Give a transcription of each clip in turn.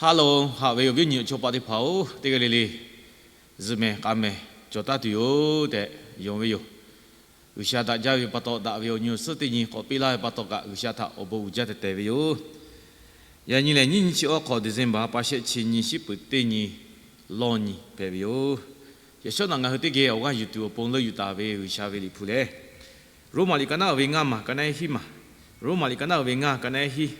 Ha loˬ, haꞈ ve awˬ viˉ awˬ nyi awˬ chawˇ paˆ teˇ hpaˍ-oˬ, teˇ g'aˇ le le zuhꞈ mehˍ k'a mehˍ cawˬ taˍ tuˬ yoˬ tehꞈ yonˍ ve yoˬ. G'uiˬsha daꞈ jaˇ ve pa taw, daꞈ ve awˬ nyi awˬ suhˉ teˇ nyi k'awꞈ piˇ laˇ ve pa taw kaꞈ, G'uiˬsha htaꞈ awˬ bon uiˍ jaˇ tehꞈ tehˬ ve yoˬ. Yaꞈ nyi lehˬ, nyiˇ nyiˇ chi awˇ hk'awꞈ December pa shehˆ chi nyi shiˉ peuˍ teˇ nyi lawˇ nyi hpehꞈ ve yoˬ. Yaꞈ shawˉ naꞈ ngaˬ hui teˇ geh awˬ g'aˇ yuˬ tuˬ awˬ pon leuˆ yuˬ taˍ ve G'uiˬsha ve liꞈ hpu lehˬ, Roˉmaꞈ liꞈ ka naˉ uiˍ ve ngaˇ maˬ ka naˉ hiˉ maˬ, Roˉmaꞈ liꞈ ka naˉ uiˍ ve ngaˇ ka naˉ hiˉ.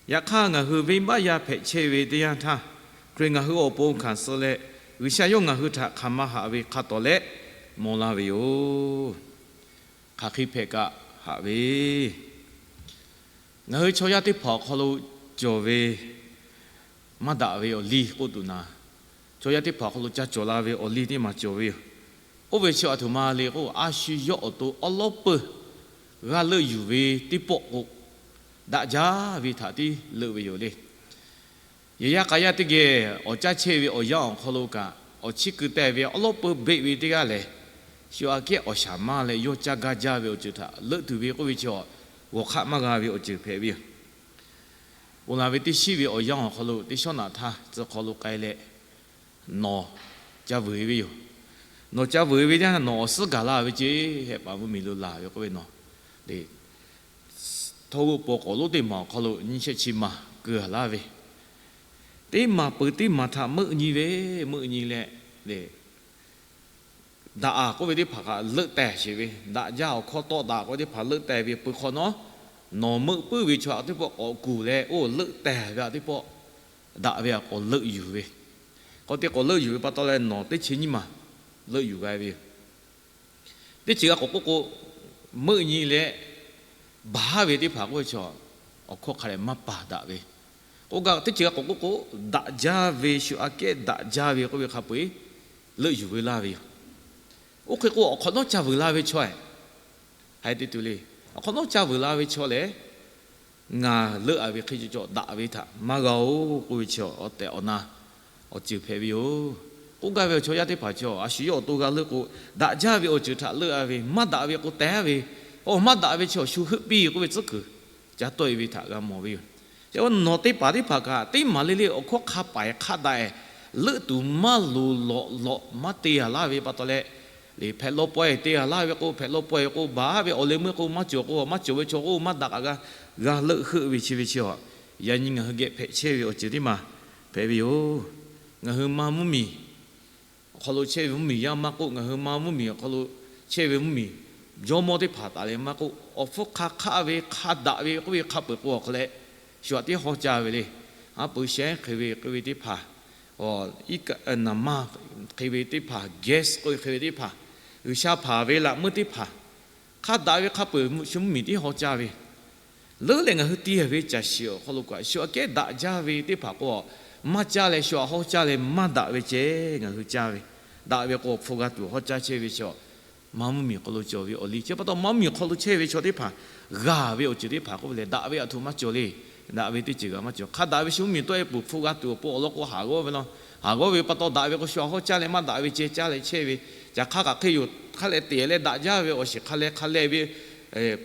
Yaꞈ hk'aˇ, ngaˬ hui venˇbaˆ yaˇ hpehꞈ chehˇ ve teˇ yanˇ htaˇ, Hkriꞈ ngaˬ hui awˬ pon hkanˍ suh leh, G'uiˬsha yawˇ ngaˬ hui htaꞈ hk'aˬ ma haꞈ ve hk'a tawˍ leh mawˬ laˇ ve yoˬ. Hk'aˬ hk'e hpehꞈ kaꞈ haꞈ ve, ngaˬ hui chaw yaˇ teˇ hpaˍ awˬ hk'aw lo cawˬ ve maˇ daꞈ ve awˬ liˇ k'oˆ tuˬ naˍ, chaw yaˇ teˇ hpaˍ awˬ hk'aw lo ca cawˬ la ve awˬ liˇ teˇ maˬ cawˬ ve yoˬ. Oˇ ve chi aˬ htoꞈ ma le k'o, a shu yawˇ awˬ to awˉ lawˉ peuˇ g'a leuˆ yuˬ ve teˇ pawˆ k'o, daꞈ jaˇ ve htaꞈ tiˉ leuˆ ve yoˬ le. Yehˬ yaˇ k'a yaˇ teˇ geh awˬ caˇ chehˇ ve awˬ yanˇ awˬ hk'aw lo kaꞈ, awˬ chiˇ keu teh ve awˉ lawˉ peuˇ beˆ ve teˇ g'aˇ lehˬ, shu aꞈ kehˉ awˬ shaˍ maˇ leh yawˇ caˇ gaˇ jaˇ ve awˬ ceuˬ htaꞈ leuˆ tuˬ ve k'oˆ ve chi, g'awˬ hk'aˆ maˇ g'a ve awˬ ceuˬ hpehꞈ ve yoˬ. Ponˬ laˬ ve teˇ shiˉ ve awˬ yanˇ awˬ hk'aw lo teˇ shawˉ naꞈ htaˇ tcuh hk'aw lo k'ai leh, nawˬ ca vuiˬ ve yoˬ. Nawˬ ca vuiˬ ve teˇ yanˇ, nawˬ awˬ suhˉ gaˬ laˇ ve ce, hehˆ paˍ mvuhˇmiˬ lo laˬ ve k'oˆ ve nawˬ le, htawˇ g'oˆ paw k'awꞈ lonˉ teˇ maˬ awˬ hk'aw lo nyiˇ shehˆ chi maˬ keu laˇ ve, teˇ maˬ peuˬ teˇ maˬ htaꞈ meuˆ nyi ve, meuˆ nyi leh le, daꞈ-a k'oˆ ve teˇ hpaˍ kaꞈ leuˆ tehˬ sheˍ ve, daꞈ jaˇ awˬ hkawˇ tawˆ daꞈ k'oˆ ve teˇ hpaˍ leuˆ tehˬ ve peuˬ hk'awꞈ nawˉ, nawˬ meuˆ puiˉ ve chaw aꞈ teˇ pawˆ k'awꞈ kuˬ leh, oˇ leuˆ tehˬ ve aꞈ teˇ pawˆ daꞈ ve aꞈ k'awꞈ leuˆ yuˬ ve, k'awꞈ te k'awꞈ leuˆ yuˬ ve pa taw leh nawˬ teˇ chi nyiˇ maˬ leuˆ yuˬ g'a ve yoˬ. Teˇ ceuˬ g'a k'awꞈ k'oˆ k'o, meuˆ nyi leh baˬ ve teˇ hpaˍ k'oˆ ve chaw, awˬ hkawˇ hk'a dehꞈ maˇ paˍ daꞈ ve. K'oˆ gaˇ teˇ ceuˬ g'a k'awꞈ k'oˆ k'o, daꞈ jaˇ ve, shu aꞈ kehˉ daꞈ jaˇ ve k'oˆ ve hk'a peu-eˬ leuˆ yuˬ ve laˇ ve yoˬ. Oˇ hk'e k'o, awˬ hk'awꞈ nawˉ ca vuiˬ la ve chaw-e, haiˬ te tuˬ le. Awˬ hk'awꞈ nawˉ ca vuiˬ la ve chaw lehˬ, ngaˬ leuˆ-a ve hk'e cawˬ cawˬ daꞈ ve htaꞈ maˇ g'a-oˬ k'oˆ ve chi awˬ tehˬ awˬ na awˬ ceuˬ hpehꞈ ve yoˬ. K'oˆ gaˇ ve awˬ chaw yaˇ teˇ hpaˍ chi, a shu yawˇ awˬ to g'a leuˆ k'o, daꞈ jaˇ ve awˬ ceuˬ htaꞈ leuˆ-a ve, maˇ daꞈ ve k'o teh-a ve, awˬ maˇ daꞈ ve chi awˬ shu heuˆ piˇ k'oˆ ve tcuhˉ kuiˬ ca tawˆ-e ve htaꞈ g'a mawˬ ve yoˬ. Chi nawˬ teˇ hpaˍ teˇ hpaˍ kaꞈ teˇ maˬ le le awˬ hkawˇ hk'a paiˍ hk'a daꞈ-e leuˆ tuˬ maˇ loˍ lawꞈ lawꞈ maˇ te-a laˇ ve pa taw leh, le hpehꞈ lawˇ pawehˇ te-a laˇ ve k'o, hpehꞈ lawˇ pawehˇ k'o baˬ ve awˬ leh meuˇ k'o maˇ cawˬ k'o, maˇ cawˬ ve chaw k'o maˇ daꞈ k'aꞈ g'a, g'a leuˆ heuˆ ve chi ve chi a, yaꞈ nyi ngaˬ hui geh hpehꞈ chehˇ ve awˬ ceuˬ teˇ maˬ hpehꞈ ve yoˬ. Ngaˬ hui ma mvuhˇmiˬ awˬ hk'aw lo chehˇ ve mvuhˇmiˬ yaˇ maˇ k'oˆ, ngaˬ hui ma mvuhˇmiˬ awˬ hk'aw lo chehˇ ve mvuhˇmiˬ jawˇmawˇ teˇ hpaˍ taˍ leh maˇ k'oˆ, awˬ hpfuhˇ hk'a hk'aˆ ve hk'a daꞈ ve k'oˆ ve hk'a peu-eˬ k'o awˬ hk'aw leh, shu aꞈ tiˉ haw caˇ ve le. Aˉ pui shehˉ hk'e ve k'oˆ ve teˇ hpaˍ, naˍ maˇ hk'e ve teˇ hpaˍ, gas k'oˆ ve hk'e ve teˇ hpaˍ, G'uiˬsha hpanˍ ve laꞈ meuˇ teˇ hpaˍ, hk'a daꞈ ve hk'a peu-eˬ shu mvuhˇmiˬ tiˉ haw caˇ ve. Leuˉ leh ngaˬ hui te-a ve caˬ shiˍ awˬ hk'aw lo kaꞈ, shu aꞈ kehˉ daꞈ jaˇ ve teˇ hpaˍ k'o, maˇ caˇ leh shu aꞈ haw caˇ leh maˇ daꞈ ve ceh ngaˬ hui caˇ ve. Daꞈ ve k'o awˬ hpfuhˇ g'a tuˬ haw caˇ chehˇ ve chaw, ma mvuhˇmiˬ hk'aw lo cawˬ ve awˬ liˇ. Chi pa taw ma mvuhˇmiˬ hk'aw lo chehˇ ve chaw teˇ hpaˍ g'a ve awˬ ceuˬ teˇ hpaˍ k'oˆ ve lehˬ, daꞈ ve aˬ htoꞈ maˇ cawˬ le. Daꞈ ve teˇ ceuˬ g'a maˇ cawˬ. Hk'a daꞈ ve shu mvuhˇmiˬ tawˆ-e peuˬ hpfuhˇ g'a tuˬ awˬ pon awˬ lawn k'o haˍ g'awˇ ve law. Haˍ g'awˇ ve pa taw daꞈ ve k'o shu aꞈ haw caˇ leh maˇ daꞈ ve ceh caˇ leh chehˇ ve. Caˬ hk'aˇ kaꞈ hk'e yoˬ, hk'a leh teꞈ leh daꞈ jaˇ ve awˬ shiˍ hk'a leh hk'a leh ve,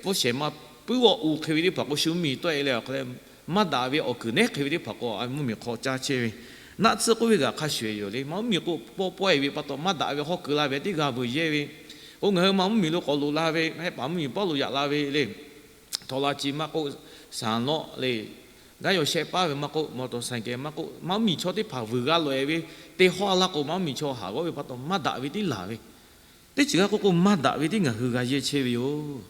pfuhˇ shehˍ ma puiˉ g'awˇ u hk'e ve teˇ hpaˍ k'o shu mvuhˇmiˬ tawˆ-e leh awˬ hk'a leh maˇ daꞈ ve awˬ kuiˬ nehˉ hk'e ve teˇ hpaˍ k'o a mvuhˇmiˬ hk'aw caˇ chehˇ ve. Naˆ tsuhˇ k'oˆ ve g'aꞈ hk'a shuˍ-eˬ yoˬ le. Ma mvuhˇmiˬ k'o paw pawehˇ ve pa taw maˇ daꞈ ve hawˉ keu la ve teˇ g'a vuiˬ yehˇ ve. K'o ngaˬ hui ma mvuhˇmiˬ lo k'awꞈ loꞈ la ve, hehˆ paˍ mvuhˇmiˬ pawˇ lo yaꞈ la ve le. Htaw la ci maˇ k'oˆ, saˍ lawˆ le, gaˉ yaw shehˆ paˇ ve maˇ k'oˆ, mawˬ tawˍ saˍ kehˍ maˇ k'oˆ, ma mvuhˇmiˬ chaw teˇ hpaˍ vuiˬ g'a loꞈ-e ve, te hawˉ-a laˇ k'o ma mvuhˇmiˬ chaw haˍ g'awˇ ve pa taw maˇ daꞈ ve tiˉ laˬ ve. Teˇ ceuˬ g'a k'oˆ k'o maˇ daꞈ ve tiˉ ngaˬ hui g'a yehˇ chehˇ ve yoˬ.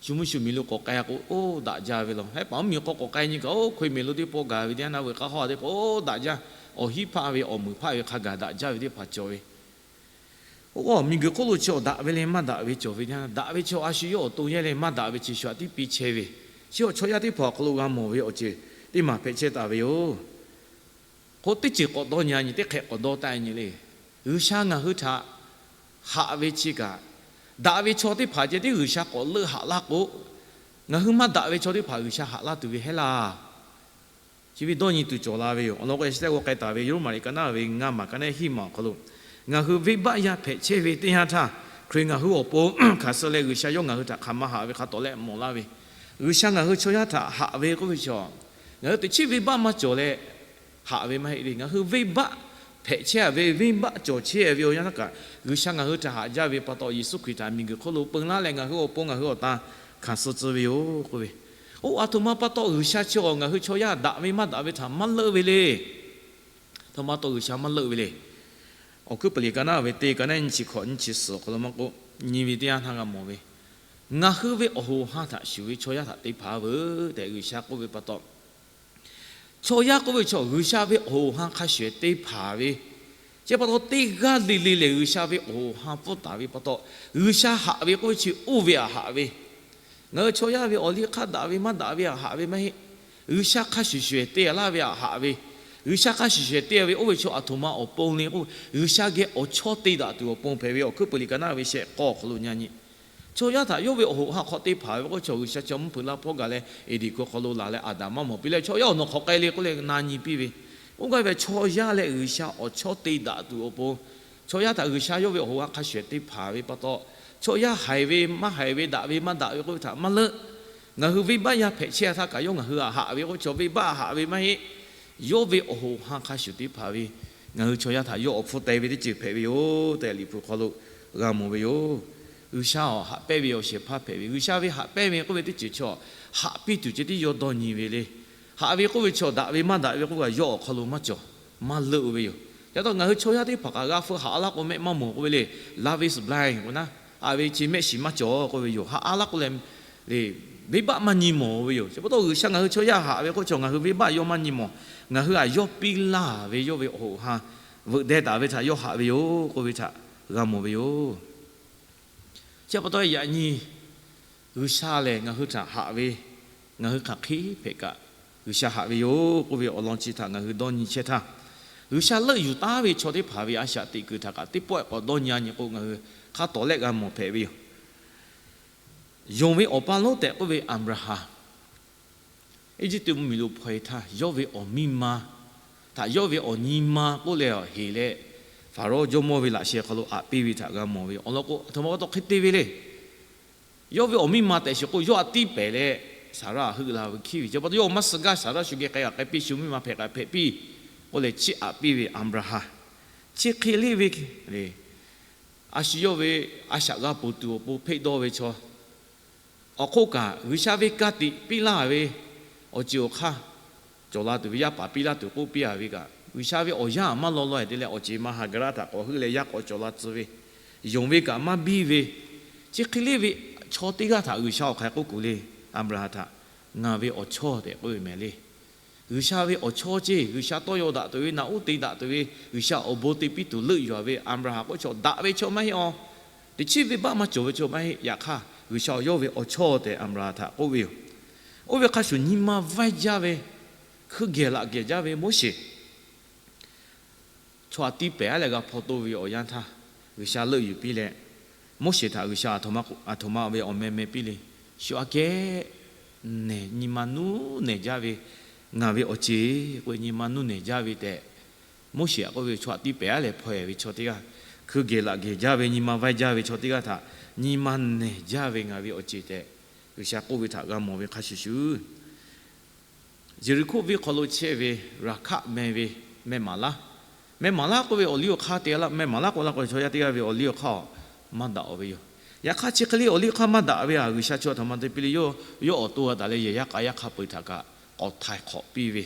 Shu mvuhˇ shu miˬ lo k'awꞈ k'ai k'o, oˇ daꞈ jaˇ ve law. Hehˆ paˍ mvuhˇmiˬ hk'aw k'awꞈ k'ai nyi kaꞈ, oˇ hk'oˆ miˬ lo teˇ pawˆ gaˬ ve teˇ yanˇ na veuˬ hk'a hawˉ teˇ pawˆ, oˇ daꞈ jaˇ. Awˬ hiˉ hpaˆ ve awˬ muiˬ hpaˆ ve hk'a gaˬ daꞈ jaˇ ve teˇ hpaˍ cawˬ ve. Oˇ k'o miˬguiˬ hk'oˆ lo chi awˬ daꞈ ve leh maˇ daꞈ ve cawˬ ve teˇ yanˇ, daꞈ ve chaw a shu yawˇ awˬ to yehˇ leh maˇ daꞈ ve chi shu aꞈ tiˉ piˇ chehˇ ve. Chi awˬ chaw yaˇ teˇ hpaˍ awˬ hk'aw lo g'a mawˬ ve awˬ ceuˬ teˇ maˬ hpehꞈ chehˇ taˍ ve yoˬ. K'o teˇ ceuˬ k'awꞈ dawˇ nyi-a nyi, teˇ hk'ehꞈ k'awꞈ dawˇ taˆ-e nyi le. G'uiˬsha ngaˬ hui htaꞈ haꞈ ve chi kaꞈ, daꞈ ve chaw teˇ hpaˍ ceh tiˉ G'uiˬsha k'awꞈ leuˆ haꞈ laˇ k'o, ngaˬ hui maˇ daꞈ ve chaw teˇ hpaˍ G'uiˬsha haꞈ laˇ tuˬ ve heˆ laˇ. Chi ve dawˇ nyi tuˬ cawˬ la ve yoˬ. Awˬ lawn k'o, yaꞈ sheh teˇ g'aˇ k'ai taˍ ve Roˉmaꞈ liꞈ ka naˉ ve ngaˇ maˬ ka naˉ hiˉ maˬ awˬ hk'aw lo, ngaˬ hui venˇbaˆ yaˇ hpehꞈ chehˇ ve teˇ yanˇ htaˇ, Hkriꞈ ngaˬ hui awˬ pon hkanˍ suh leh G'uiˬsha yawˇ ngaˬ hui htaꞈ hk'aˬ ma haꞈ ve hk'a tawˍ leh mawˬ laˇ ve, G'uiˬsha ngaˬ hui chaw yaˇ htaꞈ haꞈ ve k'oˆ ve chaw, ngaˬ hui teꞈ chiˉ venˇbaˆ maˇ cawˬ leh, Haꞈ ve maˇ heˆ le. Ngaˬ hui venˇbaˆ hpehꞈ chehˇ ve, venˇbaˆ cawˬ chehˇ ve awˬ yanˇ htaˇ kaꞈ, G'uiˬsha ngaˬ hui htaꞈ haꞈ jaˇ ve pa taw, Yeˍsuˆ Hkriꞈ htaꞈ miˬguiˬ hk'oˆ lo peun laˇ leh ngaˬ hui awˬ pon ngaˬ hui awˬ tan hkanˍ suh tcuh ve yoˬ k'oˆ ve. Oˇ, aˬ htoꞈ ma pa taw G'uiˬsha chi awˬ ngaˬ hui chaw yaˇ daꞈ ve maˇ daꞈ ve htaꞈ maˇ leuˆ ve le. Aˬ htoꞈ ma pa taw G'uiˬsha maˇ leuˆ ve le. Awˬ hkuiˉ puiˍ liꞈ ka naˆ ve teˇ ka naˆ nyiˇ chi hkawꞈ nyiˇ chi suhˍ awˬ hk'aw lo maˇ k'oˆ, nyi ve teˇ yanˇ htaˇ g'a mawˬ ve, ngaˬ hui ve awˬ hoꞈ awˬ han htaꞈ shuˍ ve chaw yaˇ htaꞈ te hpanˍ veuˬ tehꞈ G'uiˬsha k'oˆ ve pa taw, chaw yaˇ k'oˆ ve chaw G'uiˬsha ve awˬ hoꞈ awˬ han hk'a shuˍ te hpanˍ ve, chi pa taw teˇ g'aˇ le le lehˬ G'uiˬsha ve awˬ hoꞈ awˬ han pfuhˇ taˍ ve pa taw, G'uiˬsha haꞈ ve k'oˆ ve chi oˇ ve aꞈ haꞈ ve, ngaˬ hui chaw yaˇ ve awˬ liˇ hk'aˇ daꞈ ve maˇ daꞈ ve aꞈ haꞈ ve maˇ heˆ. G'uiˬsha hk'a shuˍ shuˍ te laˇ ve aꞈ haꞈ ve, G'uiˬsha hk'a shuˍ shuˍ te ve oˇ ve chaw aˬ htoꞈ ma awˬ pon le k'o, G'uiˬsha geh awˬ chawˇ te daꞈ tuˬ awˬ pon hpehꞈ ve awˬ hkuiˉ puiˍ liꞈ ka naˆ ve shehˆ k'awˇ awˬ hk'aw lo nyi nyi. Chaw yaˇ htaꞈ yawˇ ve awˬ hoꞈ awˬ han hk'aw te hpanˍ ve k'oˆ ve chaw G'uiˬsha chi mvuhˇ hpeuꞈ laˇ hpawˇ gaˬ leh Eˍdenˍ hk'aw lo laˬ leh Aˍdanˍ maˇ mawˬ piˇ leh chaw yaˇ awˬ nawˬ hk'aw k'ai le k'oˆ leh na nyi piˇ ve, oˇ gaˇ ve chaw yaˇ leh G'uiˬsha awˬ chawˇ te daꞈ tuˬ awˬ pon, chaw yaˇ htaꞈ G'uiˬsha yawˇ ve awˬ hoꞈ awˬ han hk'a shuˍ te hpanˍ ve pa taw, chaw yaˇ haiˬ ve maˇ haiˬ ve daꞈ ve maˇ daꞈ ve k'oˆ ve htaꞈ maˇ leuˆ. Ngaˬ hui venˇbaˆ yaˇ hpehꞈ chehˇ htaˇ kaꞈ yawˇ ngaˬ hui aꞈ haꞈ ve k'oˆ ve chaw venˇbaˆ aꞈ haꞈ ve maˇ heˆ. Yawˇ ve awˬ hoꞈ awˬ han hk'a shuˍ te hpanˍ ve, ngaˬ hui chaw yaˇ htaꞈ yawˇ awˬ hpfuhˇ te ve teˇ ceuˬ hpehꞈ ve yoˬ tehꞈ Liꞈ hpu hk'aw lo g'a mawˬ ve yoˬ. G'uiˬsha awˬ haꞈ pehnˇ ve awˬ shehˍ hpaˇ hpehꞈ ve, G'uiˬsha ve haꞈ pehnˇ ve k'oˆ ve teˇ ceuˬ chaw haꞈ piˇ tuˬ ceh tiˉ yawˇ dawˇ nyi ve le. Haꞈ ve k'oˆ ve chaw daꞈ ve maˇ daꞈ ve k'oˆ kaꞈ yawˇ awˬ hk'aw lo maˇ cawˬ, maˇ leuˆ ve yoˬ. Ca taw ngaˬ hui chaw yaˇ teˇ hpaˍ kaꞈ g'a hpfuhˇ haꞈ laˇ k'o mehˆ maˇ mawˬ k'oˆ ve le. Love is blind k'o naˉ, a ve chi mehˆ shiˍ maˇ cawˬ k'oˆ ve yoˬ. Haꞈ laˇ k'o leh le, venˇbaˆ maˇ nyi mawˬ ve yoˬ. Chi pa taw G'uiˬsha ngaˬ hui chaw yaˇ haꞈ ve k'oˆ chaw ngaˬ hui venˇbaˆ yawˇ maˇ nyi mawˬ. Ngaˬ hui aꞈ yawˇ piˇ laˇ ve yawˇ ve awˬ hoꞈ awˬ han veuꞈ deh taˍ ve htaꞈ yawˇ haꞈ ve yoˬ k'oˆ ve htaꞈ g'a mawˬ ve yoˬ. Chi pa taw yaꞈ nyi G'uiˬsha lehˬ ngaˬ hui htaꞈ haꞈ ve, ngaˬ hui hk'aˬ hk'e hpehꞈ kaꞈ G'uiˬsha haꞈ ve yoˬ k'oˆ ve awˬ lawn chi htaꞈ ngaˬ hui dawˇ nyi chehˇ htaˇ, G'uiˬsha leuˆ yuˬ taˉ ve chaw teˇ hpaˍ ve a shaꞈ teꞈ kuiˬ htaꞈ kaꞈ teˇ pawˆ k'awꞈ dawˇ nyi a nyi k'o, ngaˬ hui hk'a tawˍ lehˆ g'a mawˬ hpehꞈ ve yoˬ. Yonˍ ve awˬ pa lonˉ tehꞈ k'oˆ ve Aˍbraˍhanˍ, Eˇjiˇtuꞈ mvuhˇmiˬ lo hpaw e htaˇ, yawˇ ve awˬ miˇ ma htaꞈ yawˇ ve awˬ nyi ma k'oˆ leh heˍ leh, Hpaˍrawˇ jawˇmawˇ ve laꞈ sheh hk'aw lo aꞈ piˇ ve htaꞈ g'a mawˬ ve yoˬ. Awˬ lawn k'o, aˬ htoꞈ ma pa taw hk'e te ve le. Yawˇ ve awˬ miˇ ma tehꞈ shiˍ k'o, yawˇ aꞈ tiˇ pehˍ leh Saˍraˆ aꞈ heuˆ la ve hkiˉ ve. Chi pa taw yawˇ maˇ suh gaˇ, Saˍraˆ shu geh k'ai g'a k'ai piˇ, shu miˇ ma hpehꞈ kaꞈ hpehꞈ piˇ k'oˆ leh chiˇ aꞈ piˇ ve Aˍbraˍhanˍ, chi hk'e le ve le. A shu yawˇ ve a shaꞈ g'a ponˬ tuˬ awˬ pon hpeˆ dawˇ ve chaw, awˬ hk'oˆ kaꞈ G'uiˬsha ve ka tiꞈ piˇ laˇ ve awˬ ceuˬ awˬ hk'aˇ, cawˬ la tuˬ ve yaˇ paˍ piˇ laˇ tuˬ k'oˆ piˇ a ve kaꞈ, G'uiˬsha ve awˬ yanˇ maˇ law law e te leh awˬ ceˬ ma Haˍgaˍraˆ htaꞈ k'awꞈ heuˆ leh yaˇ k'awꞈ cawˬ la tcuh ve, yonˍ ve kaꞈ maˇ biˇ ve, chi hk'e le ve chaw teˇ g'aˇ htaꞈ G'uiˬsha awˬ hk'aˬ hk'e k'oˆ kuˬ le. Aˍbraˍhanˍ htaꞈ ngaˬ ve awˬ chawˇ tehꞈ k'oˆ ve mehˍ le. G'uiˬsha ve awˬ chawˇ ceˇ, G'uiˬsha tawˇ yaw daꞈ tuˬ ve, naꞈ uˉ te daꞈ tuˬ ve, G'uiˬsha awˬ bon te piˇ tuˬ leuˆ yuˬ a ve Aˍbraˍhanˍ k'oˆ chaw daꞈ ve chaw maˇ heˆ a. Teˇ chiˉ venˇbaˆ maˇ cawˬ ve chaw maˇ heˆ. Yaꞈ hk'aˇ G'uiˬsha yawˇ ve awˬ chawˇ tehꞈ Aˍbraˍhanˍ htaꞈ k'oˆ ve yoˬ. Oˇ ve hk'a shuˍ nyi ma vaiˇ jaˇ ve, hkui gehˬ laꞈ gehˬ jaˇ ve Moˉseˍ, chaw aꞈ tiˇ pehˍ a leh g'a hpaw toˇ ve awˬ yanˇ htaˇ, G'uiˬsha leuˆ yuˬ piˇ leh, Moˉseˍ htaꞈ G'uiˬsha aˬ htoꞈ ma ve awˬ meh meh piˇ le. Shu aꞈ kehˉ nehˬ, nyi ma nuˇ nehˬ jaˇ ve ngaˬ ve awˬ ceˬ k'oˆ ve, nyi ma nuˇ nehˬ jaˇ ve tehꞈ, Moˉseˍ aꞈ k'oˆ ve, chaw aꞈ tiˇ pehˍ a leh hpaw e ve chaw teˇ g'aˇ, hkui gehˬ laꞈ gehˬ jaˇ ve, nyi ma vaiˇ jaˇ ve chaw teˇ g'aˇ htaꞈ nyi ma nehˬ jaˇ ve ngaˬ ve awˬ ceˬ tehꞈ G'uiˬsha k'oˆ ve htaꞈ g'a mawˬ ve hk'a shuˍ shuˍ, Yeˍriˆhkoˇ venˇ hk'aw lo chehˇ ve Raˍhkaˆ meh ve meh maˍ laˉ, meh maˍ laˉ k'oˆ ve awˬ liˇ awˬ hk'aˇ te a laˇ. Meh maˍ laˉ k'oˆ la k'o, chaw yaˇ teˇ g'aˇ ve awˬ liˇ awˬ hk'aˇ maˇ daꞈ ve yoˬ. Yaꞈ hk'aˇ chi hk'e le awˬ liˇ hk'aˇ maˇ daꞈ ve a, G'uiˬsha chaw aˬ htoꞈ ma te piˇ le, yawˇ awˬ to g'a taˍ leh yehˬ yaˇ k'a yaˇ hk'a peu-eˬ htaꞈ kaꞈ k'awꞈ htaiˍ hk'awꞈ piˇ ve,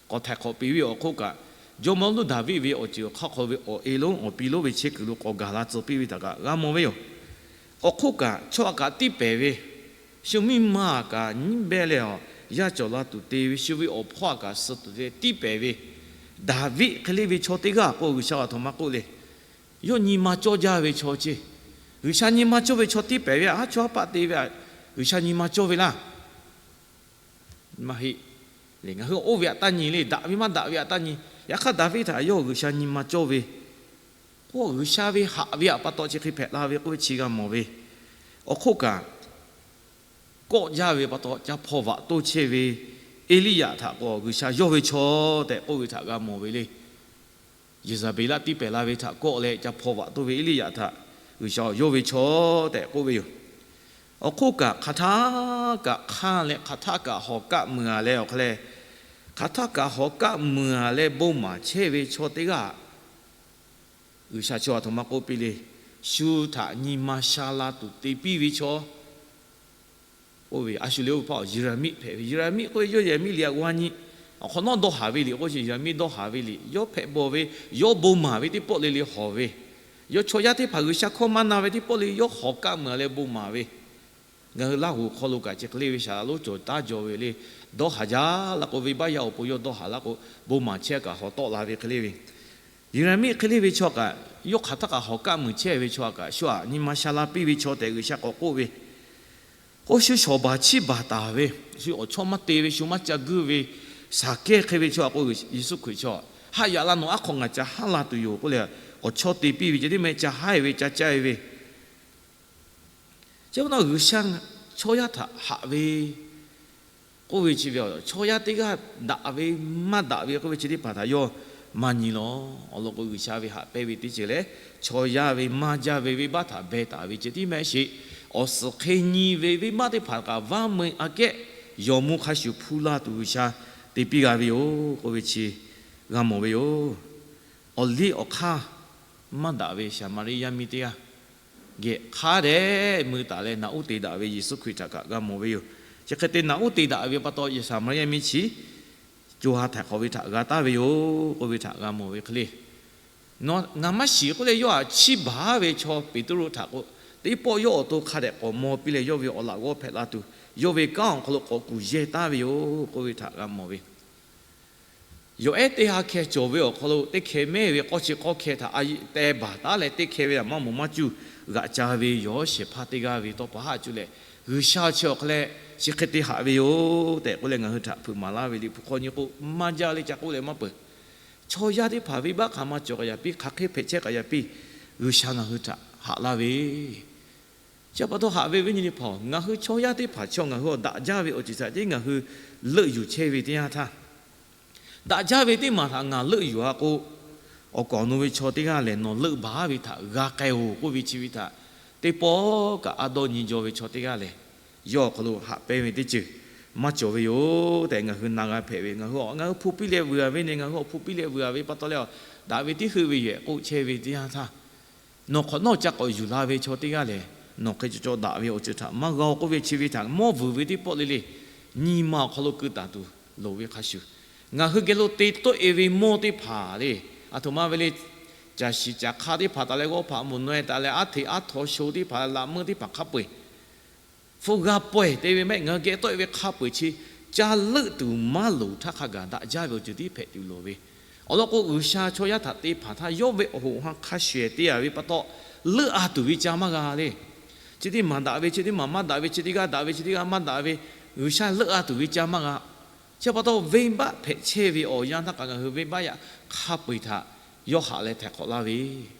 k'awꞈ htaiˍ hk'awꞈ piˇ ve awˬ hk'oˆ kaꞈ, jawˇmawˇ lonˉ Daˍviˆ ve awˬ ceuˬ awˬ hk'aˇ hk'aw ve awˬ e lonˉ awˬ pi lonˉ ve chehˇ kuiˬ lo k'awꞈ gaˬ la tcuh piˇ ve htaꞈ kaꞈ g'a mawˬ ve yoˬ. Awˬ hk'oˆ kaꞈ chaw aꞈ kaꞈ tiˇ pehˍ ve, shu miˇ ma aꞈ kaꞈ nyiˉ behˇ leh a, yaˇ cawˬ la tuˬ te ve, shu ve awˬ hpawˇ aꞈ kaꞈ suh tuˬ te tiˇ pehˍ ve Daˍviˆ hk'e le ve chaw teˇ g'aˇ k'o, G'uiˬsha aˬ htoꞈ ma k'oˆ le. Yawˇ nyi ma cawˇ jaˇ ve chaw ceˇ. G'uiˬsha nyi ma cawˇ ve chaw tiˇ pehˍ ve a, haˉ chawˇ haˉ paˆ te ve a, G'uiˬsha nyi ma cawˇ ve laˇ. Maˇ heˆ. Ngaˬ hui oˇ ve aꞈ taˇ nyi le, daꞈ ve maˇ daꞈ ve aꞈ taˇ nyi. Yaꞈ hk'aˇ Daˍviˆ htaꞈ yawˇ G'uiˬsha nyi ma cawˇ ve, k'o G'uiˬsha ve haꞈ ve aꞈ pa taw chi hk'e hpehꞈ la ve k'oˆ ve chi g'a mawˬ ve. Awˬ hk'oˆ kaꞈ, kawˆ jaˇ ve pa taw ca hpaw vaꞈ toˇ chehˇ ve Eˇliˇyaꞈ htaꞈ k'o, G'uiˬsha yawˇ ve chaw tehꞈ k'oˆ ve htaꞈ g'a mawˬ ve le. Yeˍzaˍbeˍlaˆ tiˇ pehˍ la ve htaꞈ kawˆ leh ca hpaw vaꞈ toˇ ve Eˇliˇyaꞈ htaꞈ G'uiˬsha yawˇ ve chaw tehꞈ k'oˆ ve yoˬ. Awˬ hk'oˆ kaꞈ hk'aˬ htaˇ kaꞈ hk'anˇ leh hk'aˬ htaˇ kaꞈ hawˬ kaˆ meuˍ a leh awˬ hk'aˇ leh, Hk'aˬ htaˇ kaꞈ hawˍ kaˆ muiˬ-a leh bon maˍ chehˇ ve chaw teˇ g'aˇ, G'uiˬsha chaw aˬ htoꞈ ma k'oˆ piˇ le. Shu htaꞈ nyi ma sha la tuˬ te piˇ ve chaw k'oˆ ve, a shu le oˇ ve hpaˇ Yeˍraˍmiˆ hpehꞈ ve. Yeˍraˍmiˆ k'oˆ ve yawˇ Yeˍraˍmiˆ liꞈ aꞈ g'aw nyi awˬ hk'awꞈ nawˉ dawˇ haˍ ve liꞈ k'oˆ chi, Yeˍraˍmiˆ dawˇ haˍ ve liꞈ, yawˇ hpehꞈ bawˬ ve, yawˇ bon maˍ ve teˇ pawˆ le le hawˍ ve, yawˇ chaw yaˇ teˇ hpaˍ G'uiˬsha hkawˇ maˇ na ve teˇ pawˆ le yawˇ hawˍ kaˆ muiˬ-a leh bon maˍ ve, ngaˬ hui Laˇ huˍ hk'aw lo kaꞈ chi hk'e le ve shaˍ laꞈ lonˉ cawˬ taˉ jaw ve le, dawˇ haˍ jaˇ laˇ k'o, venˇbaˆ yaˇ awˬ pon yawˇ dawˇ haˍ laˇ k'o, bon maˍ chehˇ kaꞈ hawˍ tawˆ la ve hk'e le ve, Yeˍraˍmiˆ hk'e le ve chaw kaꞈ, yawˇ hk'aˬ htaˇ kaꞈ hawˍ kaˆ muiˬ chehˇ ve chaw kaꞈ, shu htaꞈ nyi ma sha la piˇ ve chaw tehꞈ G'uiˬsha k'awꞈ k'oˆ ve, k'o shu shawˍ baˬ chiˇ baˬ taˍ ve, shu awˬ chawˇ maˇ te ve, shu maˇ ca guiˇ ve, Saˍkehˇ hk'e ve chaw aꞈ k'o, Yeˍsuˆ Hkriꞈ chaw, Haˆ yaꞈ la nawˬ aˉ hk'aw ngaˬ ca haˉ la tuˬ yoˬ k'oˆ leh, awˬ chawˇ te piˇ ve ceh tiˉ meh ca haˉ-e ve, ca caˇ-e ve, chi pa taw G'uiˬsha chaw yaˇ htaꞈ haꞈ ve k'oˆ ve chi ve, chaw yaˇ teˇ g'aˇ daꞈ ve maˇ daꞈ ve k'oˆ ve chi teˇ hpaˍ htaꞈ yawˇ maˇ nyi lawˬ. Awˬ lawn k'o, G'uiˬsha ve haꞈ pehnˇ ve teˇ ceuˬ leh, chaw yaˇ ve maˇ jaˇ ve venˇbaˆ htaꞈ beh taˍ ve ceh tiˉ meh sheˍ. Awˬ suhˍ hk'e nyi ve venˇbaˆ teˇ hpaˍ kaꞈ vaˇ meuˇ aꞈ kehˉ yawˬ mvuh hk'a shuˍ hpu la tuˬ G'uiˬsha te piˇ g'a ve yoˬ k'oˆ ve chi g'a mawˬ ve yoˬ. Awˬ liˇ awˬ hk'aˇ maˇ daꞈ ve Saˍmaˍriˆ yaˇ miˇ teˇ g'aˇ geh hk'a dehꞈ mui taˍ leh naꞈ uˉ te daꞈ ve Yeˍsuˆ Hkriꞈ htaꞈ kaꞈ g'a mawˬ ve yoˬ. Chi hk'e te naꞈ uˉ te daꞈ ve pa taw, Saˍmaˍriˆ yaˇ miˇ chi co ha htaiˍ hk'awꞈ ve htaꞈ g'a taˍ ve yoˬ k'oˆ ve htaꞈ g'a mawˬ ve hk'e le. Ngaˬ maˇ shiˍ k'oˆ leh yawˇ htaꞈ chiˇ baˬ ve chaw Peˍtruˆ htaꞈ k'o, teˇ pawˆ yawˇ awˬ to hk'a dehꞈ k'awꞈ maw piˇ leh, yawˇ ve awˬ laꞈ g'awˇ hpehꞈ la tuˬ, yawˇ ve kanˉ awˬ hk'aw lo k'awꞈ kuˬ yehˇ taˍ ve yoˬ k'oˆ ve htaꞈ g'a mawˬ ve. Yawˬ ehˉ teˇ ha hkeh cawˬ ve awˬ hk'aw lo teˇ hkeh mehˇ ve k'awˇ chi k'awˇ hkeh htaꞈ a yeꞈ teh baˬ taˉ leh, teˇ hkeh ve htaꞈ maˇ moˍ maˇ cuˇ g'aꞈ ca ve yawˬ shehˍ hpaˇ teˇ g'aˇ ve tawˇ pa haˆ cuˇ leh, G'uiˬsha chi awˬ hk'aw leh chi hk'e te haꞈ ve yoˬ tehꞈ k'oˆ leh ngaˬ hui htaꞈ hpeuꞈ maˍ laˇ ve liꞈ hpu hk'aw nyi k'o, maˇ jaˇ leh ca k'oˆ leh maˇ peuˬ. Chaw yaˇ teˇ hpaˍ venˇbaˆ hk'aˬ ma cawˬ k'aꞈ yaꞈ piˇ, hk'aˬ hk'e hpehꞈ chehˇ k'aꞈ yaꞈ piˇ, G'uiˬsha ngaˬ hui htaꞈ haꞈ laˇ ve Chi pa taw haꞈ ve viˉ nyi teˇ hpaˍ-oˬ, ngaˬ hui chaw yaˇ teˇ hpaˍ chaw ngaˬ hui awˬ daꞈ jaˇ ve awˬ ceuˬ htaꞈ tiˉ ngaˬ hui leuˆ yuˬ chehˇ ve teˇ yanˇ htaˇ, daꞈ jaˇ ve teˇ maˬ htaꞈ ngaˬ leuˆ yuˬ-a k'o, awˬ kaˍ awˬ nu ve chaw teˇ g'aˇ lehˬ nawˬ leuˆ baˬ ve htaꞈ g'a k'ai-oˬ k'oˆ ve chi ve htaꞈ teˇ pawˆ kaꞈ a dawˇ nyi jaw ve chaw teˇ g'aˇ lehˬ, yawˇ awˬ hk'aw lo haꞈ pehnˇ ve teˇ ceuˬ maˇ cawˬ ve yoˬ tehꞈ ngaˬ hui na g'a hpehꞈ ve. Ngaˬ hui ngaˬ hui hpu piˇ leh vuiˬ-a ve ne, ngaˬ hui awˬ hpu piˇ leh vuiˬ-a ve pa taw leh, daꞈ ve teˇ heuˆ ve yehˬ k'oˆ chehˇ ve teˇ yanˇ htaˇ, nawˬ hk'awꞈ nawˉ ca k'awꞈ yuˬ la ve chaw teˇ g'aˇ lehˬ, nawˬ hk'e caw caw daꞈ ve awˬ ceuˬ htaꞈ maˇ g'a-oˬ k'oˆ ve chi ve htaꞈ mawˇ vuiˬ ve teˇ pawˆ le le, nyi ma awˬ hk'aw lo keu taˍ tuˬ loˍ ve hk'a shuˍ, ngaˬ hui geh lo te tawˆ-e ve mawˇ teˇ hpaˍ le, aˬ htoꞈ ma ve le, caˬ shiˍ caˬ hk'a teˇ hpaˍ taˍ leh, g'awˇ hpaꞈ moˍ naweh taˍ leh, aˉ hteꞈ aˉ htaw sho teˇ hpaˍ, laꞈ meuˇ teˇ hpaˍ hk'a peu-eˬ hpu g'a pawehˬ te ve mehˆ, ngaˬ hui geh tawˆ-e ve hk'a peu-eˬ chi ca leuˆ tuˬ maˇ loˍ htaˇ hk'a gaˬ daꞈ jaˇ ve awˬ ceuˬ tiˉ hpehꞈ tuˬ loˍ ve. Awˬ lawn k'o, G'uiˬsha chaw yaˇ htaꞈ te hpanˍ htaˇ yawˇ ve awˬ hoꞈ awˬ ha hk'a shuˍ te-a ve pa taw, leuˆ-a tuˬ ve ca maˇ g'a le. Chi teˇ maˬ daꞈ ve, chi teˇ maˬ maˇ daꞈ ve, chi teˇ g'aˇ daꞈ ve, chi teˇ g'aˇ maˇ daꞈ ve, G'uiˬsha leuˆ-a tuˬ ve ca maˇ g'a. Chi pa taw, venˇbaˆ hpehꞈ chehˇ ve awˬ yanˇ htaˇ kaꞈ ngaˬ hui venˇbaˆ yaꞈ hk'a peu-eˬ htaꞈ yawˇ haꞈ leh htaiˍ hk'awꞈ laˇ ve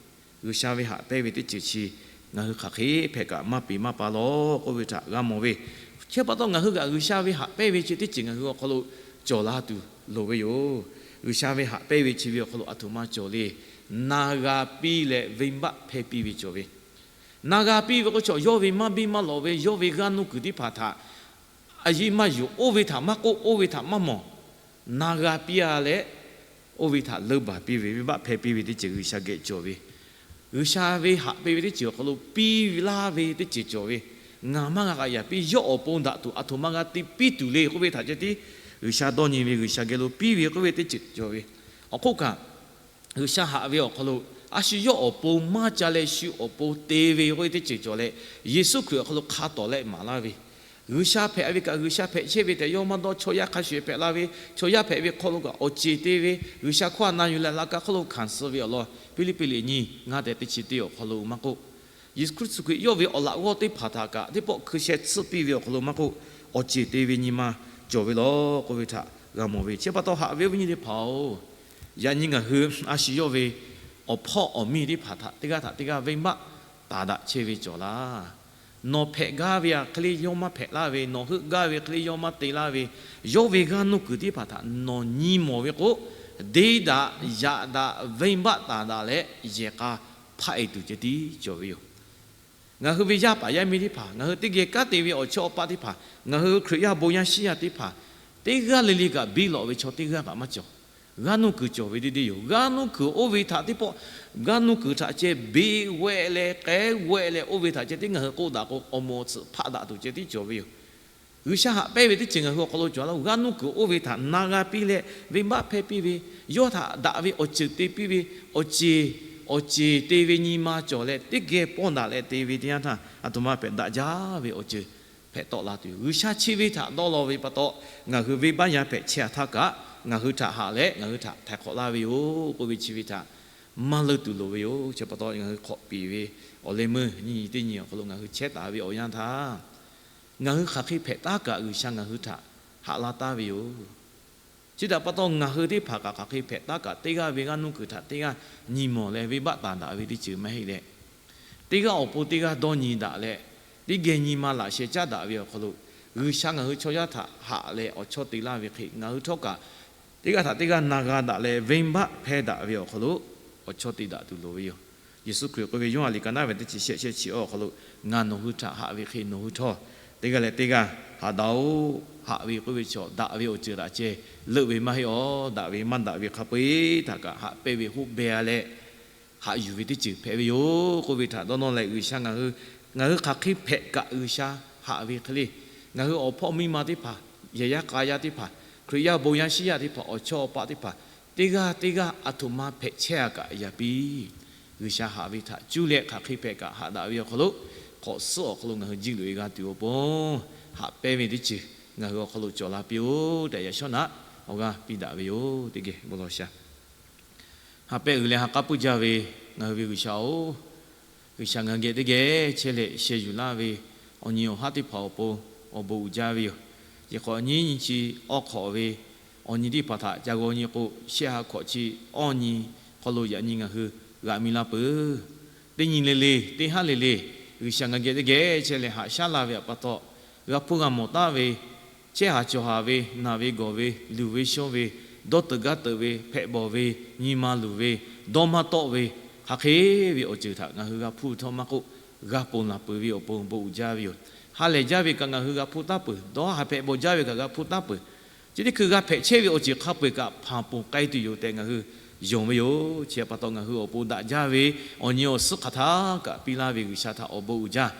G'uiˬsha ve haꞈ pehnˇ ve teˇ ceuˬ chi ngaˬ hui hk'aˬ hk'e hpehꞈ kaꞈ maˇ peˍ maˇ pa lawˬ k'oˆ ve htaꞈ g'a mawˬ ve. Chi pa taw ngaˬ hui kaꞈ G'uiˬsha ve haꞈ pehnˇ ve chi teˇ ceuˬ ngaˬ hui awˬ hk'aw lo cawˬ la tuˬ loˍ ve yoˬ. G'uiˬsha ve haꞈ pehnˇ ve chi ve awˬ hk'aw lo aˬ htoꞈ ma cawˬ le. Na g'a piˇ leh venˇbaˆ hpehˇ piˇ ve cawˬ ve. Na g'a piˇ ve k'o, chaw yawˇ ve maˇ biˇ maˇ lawꞈ ve, yawˇ ve g'aˇ nuˇ kuiˬ teˇ hpaˍ htaꞈ a yiˇ maˇ yuˬ, oˇ ve htaꞈ maˇ k'oˆ, oˇ ve htaꞈ maˇ mawˬ, na g'a piˇ-a leh, oˇ ve htaꞈ leuˆ baˬ piˇ ve, venˇbaˆ hpehˇ piˇ ve teˇ ceuˬ G'uiˬsha geh cawˬ ve. G'uiˬsha ve haꞈ pehnˇ ve teˇ ceuˬ awˬ hk'aw lo piˇ laˇ ve teˇ ceuˬ cawˬ ve. Ngaˬ maˇ g'a k'aꞈ yaꞈ piˇ, yawˇ awˬ pon daꞈ tuˬ aˬ htoꞈ ma g'a te piˇ tuˬ le k'oˆ ve htaꞈ ceh tiˉ G'uiˬsha dawˇ nyi ve, G'uiˬsha geh lo piˇ ve k'oˆ ve teˇ ceuˬ cawˬ ve. Awˬ hk'oˆ kaꞈ, G'uiˬsha haꞈ ve awˬ hk'aw lo a shu yawˇ awˬ pon maˇ ca leh shu awˬ pon te ve k'oˆ ve teˇ ceuˬ cawˬ leh, Yeˍsuˆ Hkriꞈ awˬ hk'aw lo hk'a tawˍ leh maˍ laˇ ve, G'uiˬsha hpehꞈ ve kaꞈ G'uiˬsha hpehꞈ chehˇ ve tehꞈ yawˇ maˇ dawˇ, chaw yaˇ hk'a shuˍ hpehꞈ la ve, chaw yaˇ hpehꞈ ve hk'aw lo kaꞈ awˬ ceˬ te ve, G'uiˬsha hkawˇ htaꞈ na yuˬ leh laꞈ ka hk'oˆ lo hkanˍ suh ve awˬ lawn Hpiˇliˇpiˆ liꞈ nyiˇ ngaˇ tehꞈ teˇ chi teˇ awˬ hk'aw lo maˇ k'oˆ, Yeˍsuˆ Hkriꞈ yawˇ ve awˬ laꞈ g'awˇ teˇ hpaˍ htaꞈ kaꞈ teˇ pawˆ hkui sheh tsuhˆ piˇ ve awˬ hk'aw lo maˇ k'oˆ, awˬ ceˬ te ve nyi ma cawˬ ve lawˬ k'oˆ ve htaꞈ g'a mawˬ ve. Chi pa taw haꞈ ve awˬ viˉ nyi teˇ hpaˍ-oˬ, yaꞈ nyi ngaˬ hui a shu yawˇ ve awˬ hpawˇ awˬ miˇ teˇ hpaˍ htaꞈ teˇ g'aˇ htaꞈ teˇ g'aˇ venˇbaˆ taˍ daꞈ chehˇ ve cawˬ laˇ. Nawˬ hpehꞈ gaˇ ve htaꞈ hk'e le yawˇ maˇ hpehꞈ laˇ ve, nawˬ heuˆ gaˇ ve hk'e le yawˇ maˇ te laˇ ve, yawˇ ve g'aˇ nuˇ kuiˬ teˇ hpaˍ htaꞈ nawˬ nyi mawˬ ve k'o, deˇ daꞈ yaꞈ daꞈ venˇbaˆ taˍ daꞈ leh yehˬ k'a hpaˆ-e tuˬ ceh tiˉ cawˬ ve yoˬ. Ngaˬ hui ve yaˇ paˍ yaˇ miˇ teˇ hpaˍ, ngaˬ hui teˇ geh kanˉ te ve awˬ chawˇ awˬ paˆ teˇ hpaˍ, ngaˬ hui Hkriꞈ yaˇ bon yaˇ shiˉ yaˇ teˇ hpaˍ, Teˇ g'aˇ le le kaꞈ biˇ lawꞈ ve chaw teˇ g'aˇ kaꞈ maˇ cawˬ. G'aˇ nuˇ kuiˬ cawˬ ve teˇ deˇ yoˬ. G'aˇ nuˇ kuiˬ oˇ ve htaꞈ teˇ pawˆ, g'aˇ nuˇ kuiˬ htaꞈ ceh beˬ g'ehˆ leh k'ehˉ g'ehˆ leh oˇ ve htaꞈ ceh tiˉ ngaˬ hui k'oˆ daꞈ k'o, awˬ moˍ awˬ tsuhꞈ hpaˆ daꞈ tuˬ ceh tiˉ cawˬ ve yoˬ. G'uiˬsha haꞈ pehnˇ ve teˇ ceuˬ ngaˬ hui awˬ hk'aw lo cawˬ laˇ-oˬ. G'aˇ nuˇ kuiˬ oˇ ve htaꞈ na g'a piˇ leh venˇbaˆ hpehˇ piˇ ve, yawˇ htaꞈ daꞈ ve awˬ ceuˬ te piˇ ve, awˬ ceˬ, awˬ ceˬ te ve nyi ma cawˬ leh teˇ geh pawˇ daꞈ leh te ve teˇ yanˇ htaˇ, aˬ htoꞈ ma hpehꞈ daꞈ jaˇ ve awˬ ceuˬ hpehꞈ tawˆ la tuˬ yoˬ. G'uiˬsha chi ve htaꞈ dawˇ law ve pa taw, ngaˬ hui venˇbaˆ yaˇ hpehꞈ chehˇ-a htaˇ kaꞈ, ngaˬ hui htaꞈ haꞈ leh ngaˬ hui htaꞈ htaiˍ hk'awꞈ laˇ ve yoˬ k'oˆ ve chi ve htaꞈ maˇ leuˇ tuˬ loˍ ve yoˬ. Chi pa taw ngaˬ hui hk'awꞈ piˍ ve awˬ leh meuˇ nyiˇ nyi teˇ nyi awˬ hk'aw lo ngaˬ hui chehˇ taˍ ve awˬ yanˇ htaˇ, ngaˬ hui hk'aˬ hk'e hpehꞈ taˉ kaꞈ G'uiˬsha ngaˬ hui htaꞈ haꞈ la taˉ ve yoˬ. Chi htaꞈ pa taw ngaˬ hui teˇ hpaˍ kaꞈ hk'aˬ hk'e hpehꞈ taˉ kaꞈ, teˇ g'aˇ ve g'aˇ nuˇ kuiˬ htaꞈ teˇ g'aˇ nyi mawˬ leh venˇbaˆ taˍ daꞈ ve teˇ ceuˬ maˇ heˆ leh, teˇ g'aˇ awˬ pon teˇ g'aˇ dawˇ nyi daꞈ leh, teˇ geh nyi ma laꞈ sheh caˉ daꞈ ve awˬ hk'aw lo, G'uiˬsha ngaˬ hui chaw yaˇ htaꞈ haꞈ leh awˬ chawˇ te laˇ ve hk'e, ngaˬ hui htawˇ kaꞈ teˇ g'aˇ htaꞈ teˇ g'aˇ na g'a daꞈ leh venˇbaˆ hpehˇ daꞈ ve awˬ hk'aw lo awˬ chawˇ te daꞈ tuˬ loˍ ve yoˬ. Yeˍsuˆ Hkriꞈ k'oˆ ve, Yoˇhanˬ liꞈ ka naˉ ve teˇ chi shehˆ shehˆ chi awˬ hk'aw lo, Ngaˬ nawˬ hui htaꞈ haꞈ ve hk'e nawˬ hui htawˇ teˇ g'aˇ leh teˇ g'aˇ haꞈ daꞈ-oꞈ. Haꞈ ve k'oˆ ve chaw daꞈ ve awˬ ceuˬ htaꞈ ceh leuˆ ve maˇ heˆ-aˬ. Daꞈ ve maˇ daꞈ ve hk'a peu-eˬ htaꞈ kaꞈ haꞈ pehnˇ ve hoˆ beh-a leh, haꞈ yuˬ ve teˇ ceuˬ hpehꞈ ve yoˬ k'oˆ ve htaꞈ dawˇ nawˇ leh, G'uiˬsha ngaˬ hui, ngaˬ hui hk'aˬ hk'e hpehꞈ kaꞈ G'uiˬsha haꞈ ve hk'e le, ngaˬ hui awˬ hpawˇ miˇ ma teˇ hpaˍ, yehˬ yaˇ k'a yaˇ teˇ hpaˍ, Hkriꞈ yaˇ bon yaˇ shiˉ yaˇ teˇ hpaˍ, awˬ chawˇ awˬ paˆ teˇ hpaˍ, teˇ g'aˇ teˇ g'aˇ aˬ htoꞈ ma hpehꞈ chehˇ-a kaꞈ yaꞈ piˇ. G'uiˬsha haꞈ ve htaꞈ cuˇ leh hk'aˬ hk'e hpehꞈ kaꞈ haꞈ daꞈ ve awˬ hk'aw lo, hk'awꞈ suhˉ awˬ hk'aw lo ngaˬ hui jiˇ loꞈ-e g'a tuˬ awˬ pon, haꞈ pehnˇ ve teˇ ceuˬ ngaˬ hui awˬ hk'aw lo cawˬ la piˇ-oˆ tehꞈ, yaꞈ shawˉ naꞈ awˬ g'aˇ piˇ daꞈ ve yoˬ. Teˇ geh bon lawˬ shaˍ. Ha pehˆ uiˍ leh ha k'aˉ puiˇ jaˇ ve ngaˬ hui ve G'uiˬsha-oˬ, G'uiˬsha ngaˬ hui geh teˇ geh chehˇ leh sheh yuˬ laˇ ve awˬ nyi awˬ haˉ teˇ hpaˍ awˬ pon awˬ bon uiˍ jaˇ ve yoˬ. Chi hk'awꞈ nyiˇ nyi chi awˇ hk'awꞈ ve awˬ nyi teˇ hpaˍ htaꞈ ca g'aw nyi k'o, shehˆ ha hkawꞈ chi awˇ nyi hk'aw lo yaꞈ nyi ngaˬ hui g'aꞈ mi la peuˬ. Teˇ nyi le le, teˇ haˉ le le, G'uiˬsha ngaˬ hui geh teˇ geh chehˇ leh haꞈ shaˉ la ve pa taw, g'a hpuˇ g'a mawˬ taˉ ve, chehˇ haˍ cawˬ haˍ ve, naˬ ve gawˬ ve, luˬ ve shonˇ ve, dawˇ teuꞈ gaˇ teuꞈ ve, hpehꞈ bawˬ ve, nyi ma luˬ ve, dawˇ maˇ tawˆ ve, hk'aˬ hk'e ve awˬ ceuˬ htaꞈ ngaˬ hui g'a hpuˇ htawˇ maˇ k'oˆ, g'a ponˬ laˬ peuˬ ve awˬ pon bon uiˍ jaˇ ve yoˬ. Ha lehˬ jaˇ ve kaꞈ ngaˬ hui g'a hpuˇ taˉ peuˬ. Dawˇ haˍ hpehꞈ bawˬ jaˇ ve kaꞈ g'a hpuˇ taˉ peuˬ. Chi teˇ hkui g'a hpehꞈ chehˇ ve awˬ ceuˬ hk'a peu-eˬ kaꞈ hpanˍ ponˬ k'ai tuˬ yoˬ tehꞈ ngaˬ hui yonˍ ve yoˬ. Chi pa taw ngaˬ hui awˬ pon daꞈ jaˇ ve awˬ nyi awˬ suhˉ hk'aˬ htaˇ kaꞈ piˇ laˇ ve G'uiˬsha htaꞈ awˬ bon uiˍ jaˇ.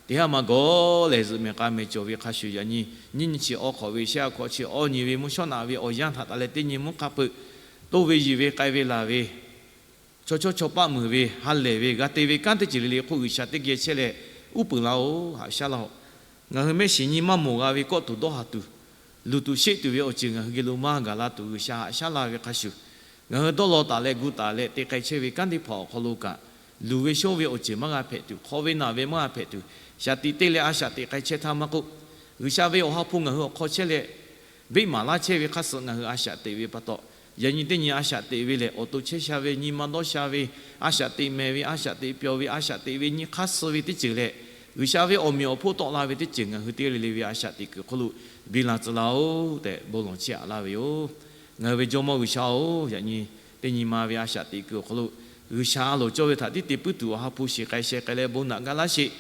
Teˇ haˉ ma gawˬ lehˬ, zuhꞈ mehˍ k'a mehˍ cawˬ ve hk'a shuˍ yaꞈ nyi, nyiˇ nyi chi awˇ hk'awꞈ ve, shehˆ ha hkawꞈ chi awˇ nyi ve, mvuhˇ shawˉ naꞈ ve awˬ yanˇ htaꞈ taˍ leh teˇ nyi mvuhˇ hk'a peu-eˬ, toˇ ve yiˬ ve k'ai ve laˬ ve, chaw chawˇ chaw paˆ muiˬ ve, ha lehˬ ve, g'a te ve kanˉ teˇ ceuˬ le le hk'oˆ G'uiˬsha teˇ geh chehˇ leh uˉ peunˍ laˇ-oˆ. Haꞈ shaˉ laˇ-oˆ. Ngaˬ hui mehˆ shiˍ nyi maˇ mawˬ g'a ve kawˆ tuˬ dawˇ haˍ tuˬ, luˬ tuˬ sheˆ tuˬ ve awˬ ceuˬ ngaˬ hui geh lo maˇ gaˬ la tuˬ, G'uiˬsha haꞈ shaˉ laˇ ve hk'a shuˍ, ngaˬ hui dawˇ law taˍ leh gu taˍ leh te k'ai chehˇ ve kanˉ teˇ hpaˍ awˬ hk'aw lo kaꞈ, luˬ ve shonˇ ve awˬ ceuˬ maˇ g'a hpehꞈ tuˬ, hk'aw ve naˬ ve maˇ g'a hpehꞈ tuˬ, shaˍ tiꞈ te leh a shaꞈ teꞈ k'ai chehˇ htaˇ maˇ k'oˆ, G'uiˬsha ve awˬ ha hpu ngaˬ hui awˬ hk'aw chehˇ leh, beˆ maˍ laˇ chehˇ ve hk'aˇ suh ngaˬ hui a shaꞈ teꞈ ve pa taw, yaꞈ nyi teˇ nyi a shaꞈ teꞈ ve lehˬ, awˬ to chehˇ sha ve, nyi ma dawˇ sha ve, a shaꞈ teꞈ mehˍ ve, a shaꞈ teꞈ pyawˬ ve, a shaꞈ teꞈ ve nyi hk'aˇ suh ve teˇ ceuˬ lehˬ, G'uiˬsha ve awˬ meꞈ awˬ hponˇ tawˆ la ve teˇ ceuˬ ngaˬ hui teˇ g'aˇ le le ve a shaꞈ teꞈ kuiˬ hk'oˆ lo biˇ la tcuh laˇ-oˆ tehꞈ bon lawˬ chiˇ aꞈ laˇ ve yoˬ. Ngaˬ hui ve Jawˇmawˇ G'uiˬsha-oˬ, yaꞈ nyi teˇ nyi ma ve a shaꞈ teꞈ kuiˬ awˬ hk'aw lo G'uiˬsha a loˍ cawˇ ve htaꞈ tiˉ te puiˉ tuˬ awˬ ha hpu shiˍ k'ai sheh k'ai leh bon naꞈ gaˇ laˇ sheˍ.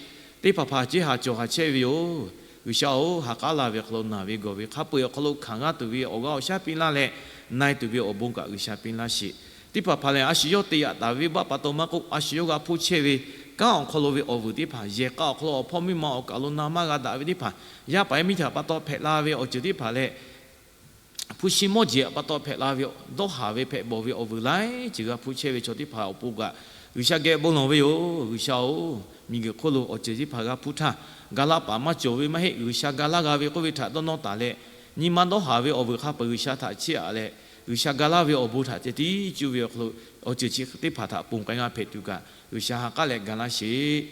Teˇ hpaˍ hpaˍ ceˇ haˍ cawˬ haˍ chehˇ ve yoˬ. G'uiˬsha-oˬ, ha k'aˉ laˇ ve awˬ hk'aw lo naˬ ve gawˬ ve hk'a peu-eˬ awˬ hk'aw lo hkanˍ g'aˇ tuˬ ve awˬ g'aˇ awˬ shaˉ piˇ laˇ leh, na-e tuˬ ve awˬ bon kaꞈ G'uiˬsha piˇ laˇ sheˍ. Teˇ hpaˍ hpaˍ lehˬ, a shu yawˇ te yaꞈ taˍ ve venˇbaˆ pa taw maˇ k'oˆ, a shu yawˇ g'a hpuˇ chehˇ ve kanˉ awˬ hk'aw lo ve awˬ vuiˬ teˇ hpaˍ, yehˬ k'a awˬ hk'aw lo awˬ hpawˇ miˇ ma awˬ kaˍ lo na maˇ g'a daꞈ ve teˇ hpaˍ, yaˇ paˍ yaˇ miˇ htaꞈ pa taw hpehꞈ la ve awˬ ceuˬ teˇ hpaˍ leh, hpu shi mawˇ jeˬ pa taw hpehꞈ la ve, dawˇ haˍ ve hpehꞈ bawˬ ve awˬ vuiˬ laiˉ ceuˬ g'a hpuˇ chehˇ ve chaw teˇ hpaˍ awˬ pon kaꞈ G'uiˬsha geh bon lawˬ ve yoˬ. G'uiˬsha-oˬ, miˬguiˬ hk'oˆ lo awˬ ceuˬ teˇ hpaˍ g'a hpuˇ htaˇ, ga laˇ paˍ maˇ cawˬ ve maˇ heˆ. G'uiˬsha ga laˇ g'a ve k'oˆ ve htaꞈ dawˇ nawˇ taˍ leh, nyi ma dawˇ haˍ ve awˬ vuiˬ hk'a peu-eˬ G'uiˬsha htaꞈ chiˇ aꞈ leh, G'uiˬsha ga laˇ ve awˬ bon htaꞈ ceh tiˉ cuˇ ve awˬ hk'aw lo, awˬ ceuˬ chi teˇ hpaˍ htaꞈ ponˬ k'ai g'a hpehꞈ tuˬ kaꞈ G'uiˬsha ha k'aˉ leh ga laˇ sheˍ.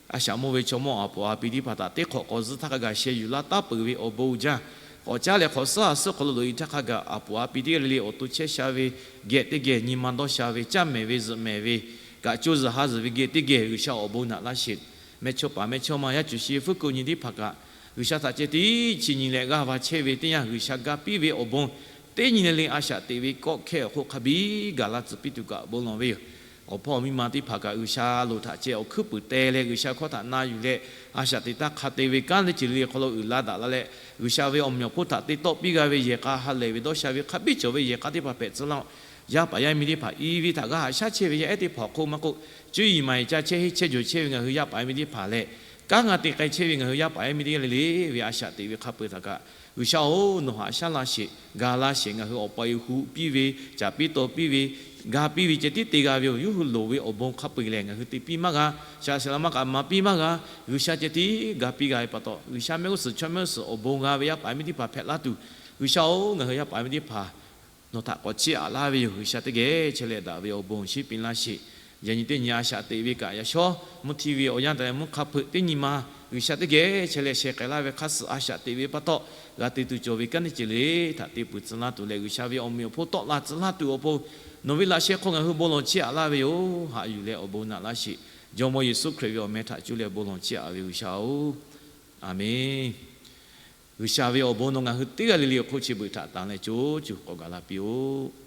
A shaꞈ mawˇ ve chaw mawˇ aˬ poˍ a pi teˇ hpaˍ htaꞈ teˇ hk'awꞈ k'awꞈ zuhˇ htaˇ hk'a gaˬ sheh yuˬ laˇ taˉ peuˬ ve awˬ bon uiˍ jaˇ. K'awꞈ caˉ leh hk'awꞈ suhˉ ha suhˉ hk'aw lo loꞈ-e htaˇ hk'a gaˬ aˬ poˍ a pi teˇ g'aˇ le le awˬ to chehˇ sha ve geh teˇ geh, nyi ma dawˇ sha ve, caˇ mehˍ ve zuhꞈ mehˍ ve, kaꞈ co zuhꞈ ha zuhꞈ ve geh teˇ geh G'uiˬsha awˬ bon naꞈ laˇ sheˍ. Mehˇchawˇ paˍ mehˇchawˇma yaˇ cuˬ shi fuˉ kuꞈ nyi teˇ hpaˍ kaꞈ G'uiˬsha htaꞈ ceh tiˉ chi nyi leh g'aˇ va chehˇ ve teˇ yanˇ, G'uiˬsha ga piˇ ve awˬ bon teˇ nyi le le a shaꞈ teꞈ ve kawˆ hkehˇ awˬ hk'oˆ hk'a biˇ gaˬ la tcuh piˇ tuˬ kaꞈ bon lawˬ ve yoˬ. Awˬ hpawˇ miˇ ma teˇ hpaˍ kaꞈ G'uiˬsha loˍ htaꞈ ceh awˬ hkuiˉ puiˍ teh leh G'uiˬsha hkawˇ htaꞈ na yuˬ leh, a shaꞈ teꞈ taˇ hk'a te ve kanˉ teˇ ceuˬ le le hk'aw lo uiˍ la daꞈ la leh, G'uiˬsha ve awˬ meꞈ awˬ hponˇ htaꞈ te tawˆ piˇ g'a ve yehˬ k'a, ha lehˬ ve dawˇ sha ve hk'a biˇ cawˬ ve yehˬ k'a teˇ hpaˍ hpehꞈ tcuh laˇ-oˆ. Yaˇ paˍ yaˇ miˇ teˇ hpaˍ i ve htaꞈ g'a haꞈ shaˉ chehˇ ve yaˇ ehˉ teˇ hpaˍ awˬ hk'oˆ maˇ k'oˆ, cuˇ yiˍ maˍ yiˍ ca chehˇ henˇ chehˇ jawˬ chehˇ ve ngaˬ hui yaˇ paˍ yaˇ miˇ teˇ hpaˍ lehˬ, kanˉ g'a te k'ai chehˇ ve ngaˬ hui yaˇ paˍ yaˇ miˇ teˇ g'aˇ le le ve a shaꞈ teꞈ ve hk'a peu-eˬ htaꞈ kaꞈ, G'uiˬsha-oˬ, nawˬ haꞈ shaˉ laˇ sheˍ, ga laˇ sheˍ, ngaˬ hui awˬ pa e hu piˇ ve, caˍ piˇ taw piˇ ve, ga piˇ ve ceh tiˉ te g'a ve yoˬ. Yawˇ hui loˍ ve awˬ bon hk'a peu-eˬ lehˬ ngaˬ hui te piˇ maˇ g'a, shaˍ sheˍ la maˇ kaꞈ maˍ piˇ maˇ g'a. G'uiˬsha ceh tiˉ ga piˇ g'a ve pa taw, G'uiˬsha mehˆ g'uˇ suhˍ chaw mehˆ g'uˇ suhˍ awˬ bon g'a ve yaˇ paˍ yaˇ miˇ teˇ hpaˍ hpehꞈ laˇ tuˬ, G'uiˬsha-oˬ, ngaˬ hui yaˇ paˍ yaˇ miˇ teˇ hpaˍ nawˬ htaꞈ k'awꞈ chiˇ aꞈ laˇ ve yoˬ. G'uiˬsha teˇ geh chehˇ leh daꞈ ve awˬ bon awˬ shinˉ piˇ laˇ sheˍ. Yaꞈ nyi teˇ nyi a shaꞈ teꞈ ve kaꞈ yaꞈ shawˉ mvuhˇ htiˇ ve awˬ yanˇ taˍ leh mvuhˇ hk'a hpeuꞈ teˇ nyi ma G'uiˬsha teˇ geh chehˇ leh sheh k'ai laˇ ve hk'a suhˍ a shaꞈ teꞈ ve pa taw, g'a te tuˬ cawˬ ve kanˉ teˇ ceuˬ le htaꞈ te peuˬ tcuh laˇ tuˬ leh G'uiˬsha ve awˬ meꞈ awˬ hponˇ tawˆ la tcuh laˇ tuˬ awˬ pon, nawˬ ve laꞈ sheh hk'aw ngaˬ hui bon lawˬ chiˇ aꞈ laˇ ve yoˬ. Haꞈ yuˬ leh awˬ bon naꞈ laˇ sheˍ. Jawˇmawˇ Yeˍsuˆ Hkriꞈ ve awˬ meh htaꞈ cuˇ leh bon lawˬ chiˇ aꞈ ve G'uiˬsha-oˬ, Aˍmenˍ. G'uiˬsha ve awˬ bon nawˬ ngaˬ hui teˇ g'aˇ le le awˬ hk'oˆ chi beuꞈ htaꞈ tanˍ leh co co k'awꞈ gaˬ la piˇ-oˆ.